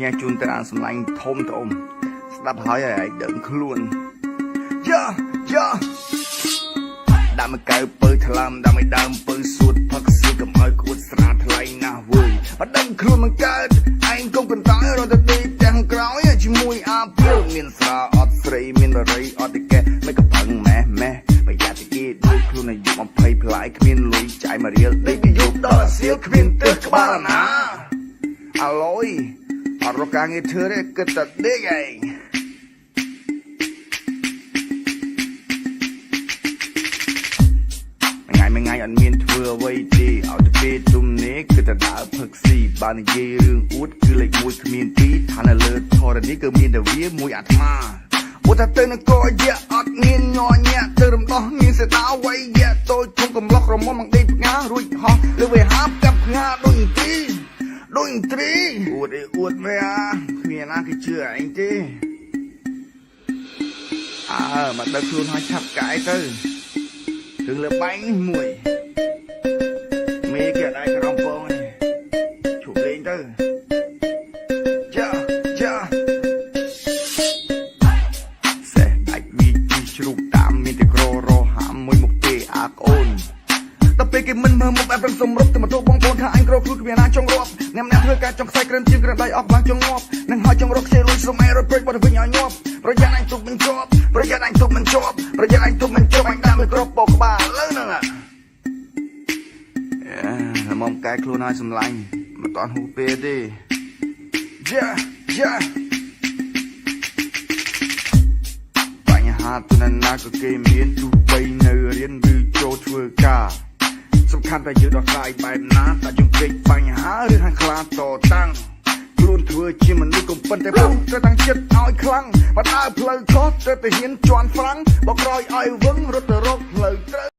ផ្ញើជូនតារាសម្លាញ់ធំធំស្ដាប់ហើយឲ្យឯងដឹងខ្លួនយ៉ាយ៉ាដាក់មកកៅពើថ្លើមដាក់មកដើមពើសួតផឹកស៊ីកុំឲ្យក្អួតស្រាថ្លៃណាស់វើយបើដឹងខ្លួនមិនកើតឯងកុំកន្តើយរត់ទៅដេកទាំងក្រោយជាមួយអាព្រើមានស្រាអត់ស្រីមានបរិយអត់តិកេមិនកផឹងម៉េះម៉េះប្រយ័ត្នគេដូចខ្លួនអាយុ20ផ្លាយគ្មានលុយចាយមួយរៀលដេកពីយប់ដល់អាសៀលគ្មានទិសក្បាលណាអាឡយអត់រកការងារធ្វើទេគិតតែដេកឯង ថ្ងៃមួយថ្ងៃអត់មានធ្វើអ្វីទេឲ្យទៅពេលទំនេរគឺតែដើរផឹកស៊ីបើនិយាយរឿងអួតគឺលេខ1គ្មានពីរថានៅលើធរណីគឺមានតែវាមួយអាត្មាអួតថាទៅនឹងកយៈអត់មានញ័រញាក់ទៅរំដោះមានសេដាវ័យយៈតូចធំកំឡោះក្រមុំមកដេកផ្ងារួចហោះលើវេហាកាប់ផ្ងាដូចទីដូចត្រីអួតអីអួតមែអាគ្មានណាគេជឿឯងទេអើមកដល់ខ្លួនហើយឆាប់កាយទៅរឿងលើបែងនេះមួយមេគេអត់ដែរក្រំពងទេឈប់លេងទៅចាចាសេះដាច់វីជីជ្រូកតាមមានតែក្ររហាមួយមុខទេអាក្អូនដល់ពេលគេមិនមើលមុខអែបរឹងសំរុកទៅមកទោបងប្អូនថាអញក្រខ្លួនគ្មានណាចង់រាប់អ្នកម្នាក់ធ្វើការចង់ខ្សែក្រិនជាងក្រិនដៃអស់ខ្លាំងចង់ងាប់នឹងហើយចង់រកខ្ចីលុយសុំឯរត់ព្រិចបត់វិញឲ្យងាប់ប្រយ័ត្នអញទុកមិនជាប់ប្រយ័ត្នអញទុកមិនជាប់ប្រយ័ត្នអញទុកមិនជាប់អញដាក់មួយគ្រាប់បោកក្បាលលើហ្នឹងអឺមកកែខ្លួនឲ្យសម្លាញ់មិនតាន់ហួសពេលទេយ៉ាយ៉ាបញ្ហាទៅណាក៏គេមានទោះបីនៅរៀនឬចូលធ្វើការសំខាន់តែយើងដោះស្រាយបែបណាតែយើងពេកបញ្ហាឬហាងខ្លាតតាំងខ្លួនធ្វើជាមនុស្សកុំប៉ុនតែពុះត្រូវតាំងចិត្តឲ្យខ្លាំងបើដើរផ្លូវខុសត្រូវតែហ៊ានជន់ហ្វ្រាំងបើក្រោយឲ្យ